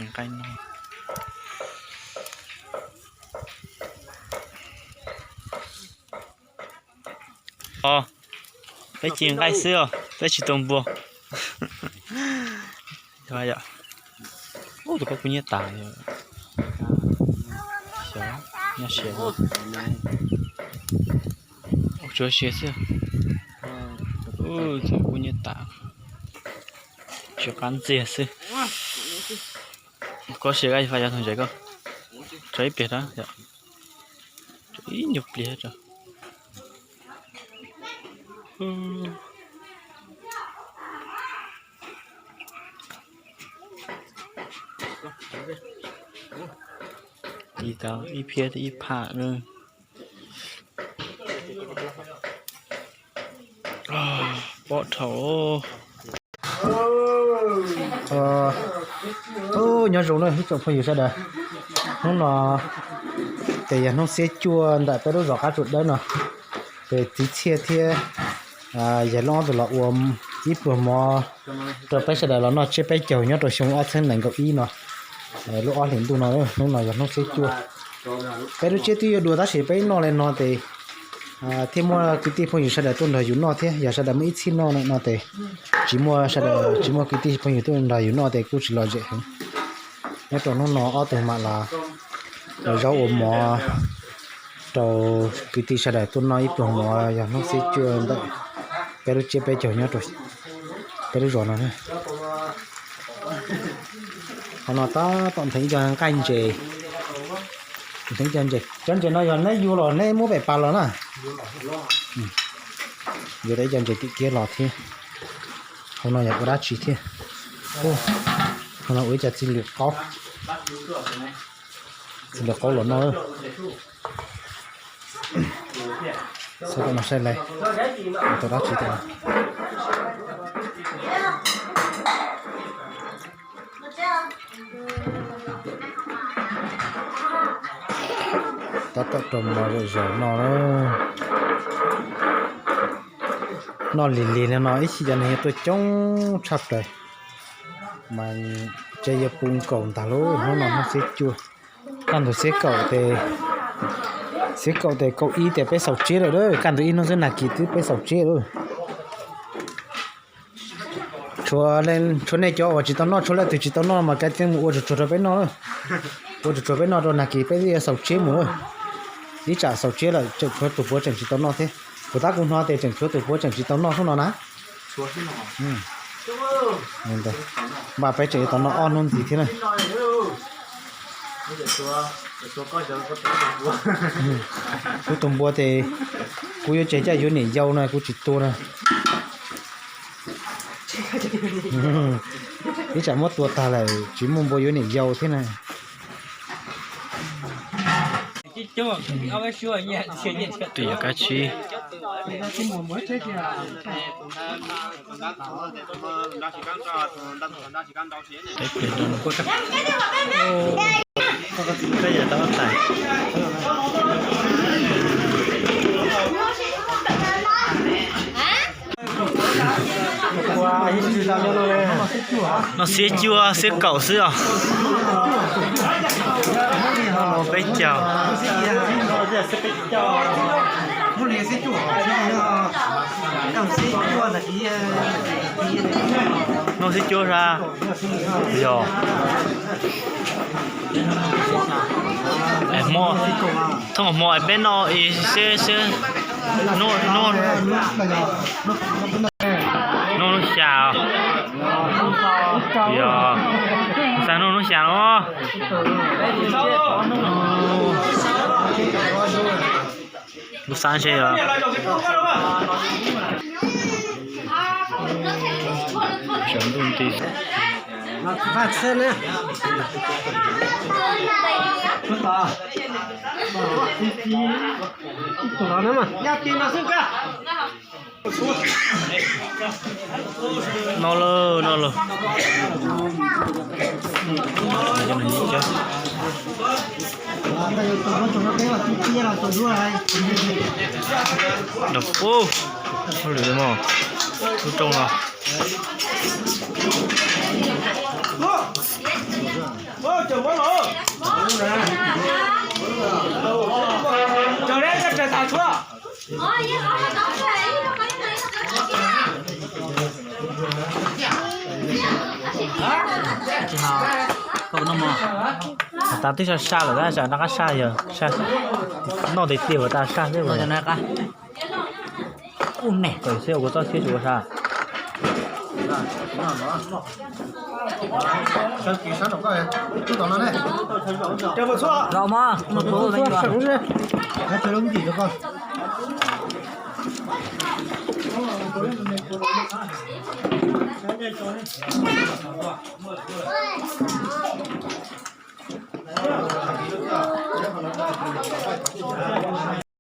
Nqaij no. Os, peb ci nqaij xwb os, peb tsis tu npua. Tus koj kuj nyiaj tas. Xyov, nyob siav. Ua tsuav siav xwb. Tus kuj nyiaj tas. Tsis qab ntxiag xwb. Koj siav koj fa yog thaum ntses koj. Tso ib pliag rau, tso ib nyuag pliag rau. Ib phiab ib pham na. Pom dhau. Nyob zoo na ib tsoom phooj ywg sawv daws. Hnub no ces yog hnub xiab cuaj ntawm peb lub zos Qab Tsuas Dawb no, ces txiv Txhiaj thiab yawg Loob ob tug los ua ib pluag mov rau peb sawv daws los noj tsiab peb caug nyob rau xyoo ob txhiab nees nkaum ib no, lub ob hlis ntuj no. Hnub no yog hnub xiab cuaj. Peb lub tsiab twb yuav dua tab sis peb noj li no ces thiaj muaj kwv tij phooj ywg sawv daws tuaj nrog yus noj thiab. Yog sawv daws muaj ib txhij noj no ces tsis muaj sawv daws, tsis muaj kwv tij phooj ywg tuaj nrog yus noj ces kuj tsis lom zem heev. Nyob rau hnub no ob tug mam los ua zaub ua mov rau kwv tij sawv daws tuaj noj ib pluag mov yog hnub xiab cuaj ntawm peb lub tsiab peb caug nyob rau peb lub zos no. Qhov no tab tom ntheev ib co nqaij ntses, ntheev ib co ntses. Cov ntses no yog neb yuav los neb muab pem pas los na. Yuav tau ib co ntses tim kiab los thiab. Hauv no yog ua dab tsi thiab? Hauv no ua ib co txiv lws qaub, txiv lws qaub los noj. Xav tau no saib lawv ua tau dab tsi tau. Tab tom rau mov zom zaws no na. Noj lig lig li no ib chim cov neeg yuav tuaj coob tshaj plaws, mas ces yuav puv nkaus ntag lauj. Hnub no hnub xiab cuaj, kaj ntug xiab kaum ces, xiab kaum ces kaum ib ces peb xaus tsiab lawm lauj. Kaj ntug ib hnub xwb nag kis twb peb xaus tsiab lawm. Tshuav, tshuav nej cov uas tsis tau noj, tshuav leej twg tsis tau noj mas kav tsij mus ua tsuag tsuag rau peb noj. Ua tsuag tsuag peb noj rau nag kis peb twb yuav xaus tsiab mus lawm. Ib tsam xaus tsiab lawm tseem tshuav tus puav tseem tsis tau noj thiab. Kuv tab kuv hnov tias tseem tshuav tus puav tseem tsis tau noj hnub no na. Npaj peb tseem yuav tau noj ob hnub ntxiv thiab na. Kuv tus npua ces kuv yuav tseg coj yuav niam yau no kuv tsis tua na. Ib tsam muab tua tag lawm tsis muaj npua yuav niam yau thiab na. Twb yog kab tsib. Noj xiab cuaj xiab kaum xwb os. Peb caug. Noj xiab cuaj sab. Yog. Hmo, thov hmo es peb noj seb seb. Hnub, hnub, hnub xya. Yog, xav hnub hnub xya no. Lub xab ntshe yog sawv ntuj nti. No lawm, no lawm. Ub, lwm mos, lub rooj no. Tsis hais, koj puas noj mov? Has tas twb saj saj lawm tab sis noj qab saj yog noj tiag tiag ua tas saj xwb. Ub ne, tawm xwb kuv txob siab tsis ua saj. Los mog,